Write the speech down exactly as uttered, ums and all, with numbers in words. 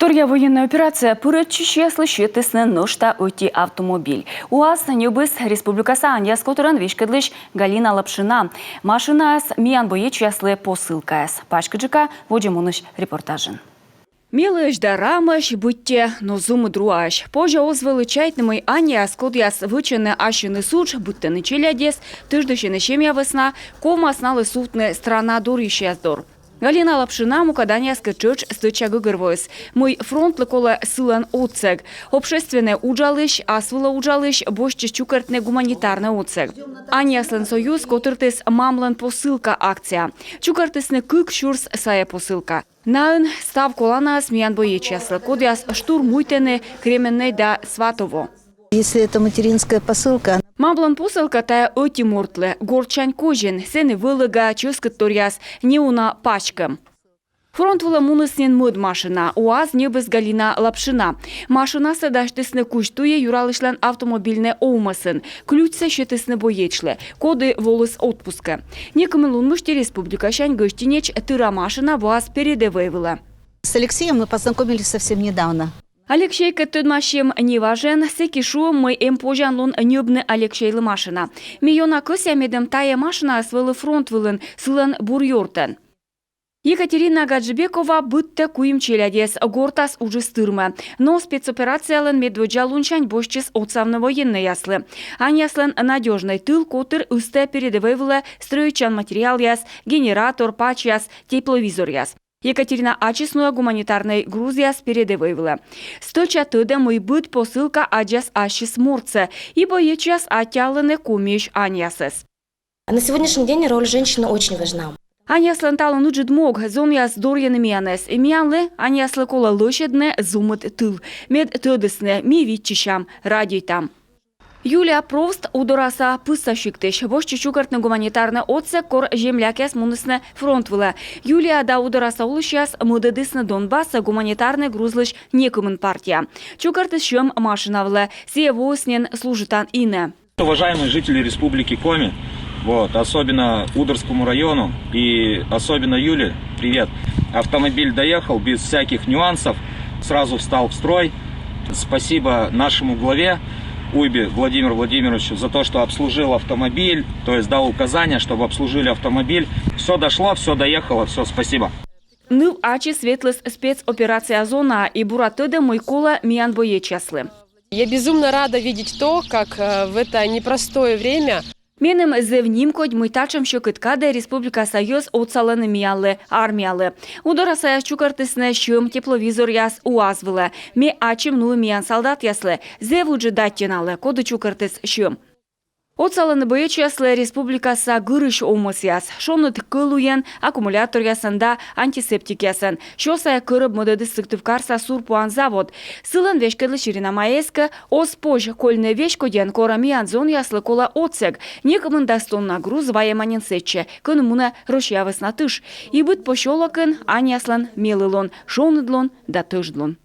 Торъя военнӧй операцияӧ пырӧдчысьяслы сетісны нӧшта ӧти автомобиль. УАЗ ньӧбис республикаса аньяс котырӧн веськӧдлысь Галина Лапшина. Машинаыс миян боечьяслы посылкаыс. Паськыдджыка водзӧ мунысь репортажын. Меліӧсь да рамӧсь, быттьӧ, но зумыд руаӧсь. Позьӧ оз вӧлі чайтны, мый аньяс, кодъяс вӧчӧны ассьыныс удж, быдтӧны челядьӧс, тӧждысьӧны семья вӧсна, ковмас налы сувтны страна дорйысьяс дор. Галина Лапшина мукӧд аньяскӧд тшӧтш стӧча гӧгӧрвоис, мый фронтлы колӧ сылӧн отсӧг. Общественнӧй уджалысь, ас вылӧ уджалысь босьтчис чукӧртны гуманитарнӧй отсӧг. Аньяслӧн союз котыртіс «Мамлӧн посылка» акция. Чукӧртісны кык сюрс сайӧ посылка. Наын став коланаыс миян боечьяслы, кодъяс штурмуйтӧны Кременнӧй да Сватово. Если это материнская посылка, она... «Мамлӧн посылка» — тайӧ ӧти мортлы, гортсянь козин, сэні вӧлӧга, чӧскыдторъяс, неуна пачкӧм. Фронт вылӧ муніс нин мӧд машина, УАЗ ньӧбис Галина Лапшина. Машинасӧ дасьтісны кузь туйӧ Юралысьлӧн автомобильнӧй овмӧсын. Ключсӧ сетісны боечлы, коді воліс отпускӧ. Некымын лун мысти республикасянь гӧстинеч тыра машина воас передӧвӧй вылӧ. С Алексеем мы познакомились совсем недавно. Алексейкӧд тӧдмасим неважӧн, сэки шуим, мый эм позянлун ньӧбны Алексейлы машина. Ме ёна кӧсъя, медым тайӧ машинаыс вӧлі фронт вылын, сылӧн бур ёртӧн. Екатерина Гаджибекова быдтӧ куим челядьӧс, гортас уджыс тырмӧ. Но спецоперациялӧн медводдза лунсянь босьтчис отсавны военнӧйяслы. Аньяслӧн «Надёжнӧй тыл» котыр ыстӧ передӧвӧй вылӧ стрӧитчан материалъяс, генератор, пачьяс, тепловизоръяс. Екатерина ачыс нуӧ гуманитарнӧй грузъяс передӧвӧй вылӧ. Стӧча тӧдӧ, мый быд посылка аддзас ассьыс мортсӧ, и боечьяс аттьӧалӧны Комиысь аньясӧс. На сегодняшний день роль женщины очень важна. Аньяслӧн талун ыджыд мог, зонъяс дорйӧны миянӧс. И миянлы, аньяслы, колӧ лӧсьӧдны зумыд тыл. Мед тӧдісны, ми виччысям, радейтам. Юлия Провст Удораса Пысса сиктысь. Босьтчис чукӧртны гуманитарнӧй отсӧг, кор землякъяс мунісны фронт вылӧ. Юлия да Удораса олысьяс мӧдӧдісны Донбассӧ гуманитарнӧй грузлысь некымын партия. Чукӧртіс сьӧм машина вылӧ. Сійӧ воис нин служитан инӧ. Уважаемые жители Республики Коми, вот, особенно Удорскому району и особенно Юле, привет. Автомобиль доехал без всяких нюансов, сразу встал в строй. Спасибо нашему главе Уйбе Владимиру Владимировичу за то, что обслужил автомобиль, то есть дал указания, чтобы обслужили автомобиль. Все дошло, все доехало, все, спасибо. Ныв ачыс ветліс спецоперация зонаӧ и бура тӧдӧ, мый колӧ миян боечьяслы. Я безумно рада видеть то, как, э, в это непростое время... Меным зэв нимкодь, мый татшӧм сьӧкыд кадӧ республикаса йӧз отсалӧны миянлы, армиялы. Удорасаяс чукӧртісны сьӧм, тепловизоръяс, УАЗ вылӧ. Ме ачым нуи миян салдатъяслы, зэв ыджыд аттьӧ налы, коді чукӧртіс сьӧм. Отсалӧны боечьяслы республикаса гырысь овмӧсъяс. Шоныд кӧлуйӧн, аккумуляторъясӧн да антисептикъясӧн. Сё сайӧ кӧрӧб мӧдӧдіс Сыктывкарса сурпуан завод. Сылӧн веськӧдлысь Ирина Маевская оз позь кольны веськодьӧн, кор миян зонъяслы колӧ отсӧг. Некымын дас тонна груз вайӧма нин сэтчӧ, кӧні мунӧ Россия вӧсна тыш. И быд посёлокын аньяслӧн мелілун, шоныдлун да тӧждлун.